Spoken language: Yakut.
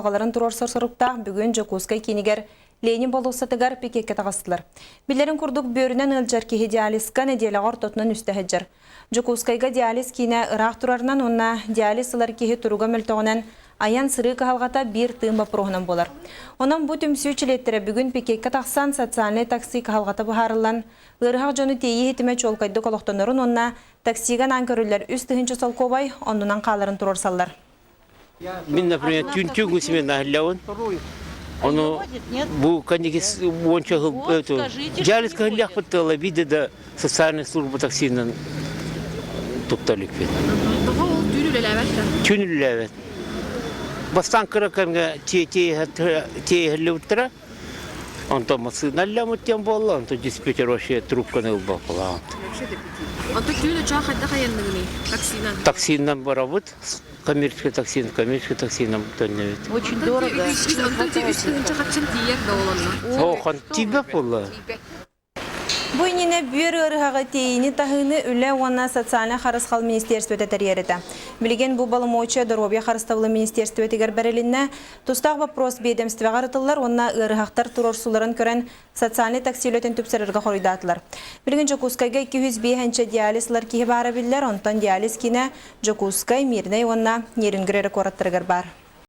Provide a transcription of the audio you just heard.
Аҕаларын туруорсар соруктаах бүгүн Дьокуускай киинигэр Ленин болуоссатыгар пикеккэ таҕыстылар. Биллэрин курдук, бүөрүнэн ыалдьар киһи диализка нэдиэлэҕэ ортотунан үстэ сылдьар. Дьокуускайга диализ киинэ ыраах турарынан уонна диализ ылар киһи туруга мөлтөҕүнэн айан-сырыы кыһалҕата биир тыын боппуруоһунан буолар. Онон бу түмсүү чилиэттэрэ бүгүн пикеккэ тахсан социальнай такси кыһалҕата быһаарыллан, ыарыһах дьону тиэйии ситимэ чуолкайдык олохтонорун уонна таксига анаан көрүллэр 3000 солкуобай оннунан хааларын туруорсаллар. Мин, например, түн смена аһыллабын. Ону бу канигис уонча сыл диализ кыһыллыахпыт тыала биирдэ да социальная служба таксинан тутта иликпин. Тоҕо ол түүн үлэлээбэт да? Түүн үлэлээбэт. Бастаан кыра кэмҥэ тиэйиһэллибиттэрэ. Онтон массыына ылламмыт диэн буолла, онтон диспетчер вообще трубканы ылбаппалаан. Онтон түүн оччоҕо хайдах айанныгыный? Таксинан? Таксинан барабыт. Коммерческий таксин, коммерческий таксинан төннөбүт. Очень дорого. Онтон 3 тыһыынча харчын тиийэр да ол онно? Охон тиийбэт буолла. Бу иннинэ бүөр ыарыһаҕы тиэйиини таһыыны Үлэ уонна социальнай харысхал министиэристибэтэ тэрийэр этэ. Билигин бу боломуочуйа доруобуйа харыстабылын министиэристибэтигэр бэрилиннэ. Тустаах боппуруос биэдэмстибэҕэ ырытыллар уонна ыарыһахтар туруорсууларын көрөн социальнай такси үлэтин тупсарарга хоруйдаатылар. Билигин Дьокуускайга 205 диализ ылар киһи баара биллэр, онтон диализ киинэ Дьокуускай, Мирнэй уонна Нерюнгри эрэ куораттарыгар баар.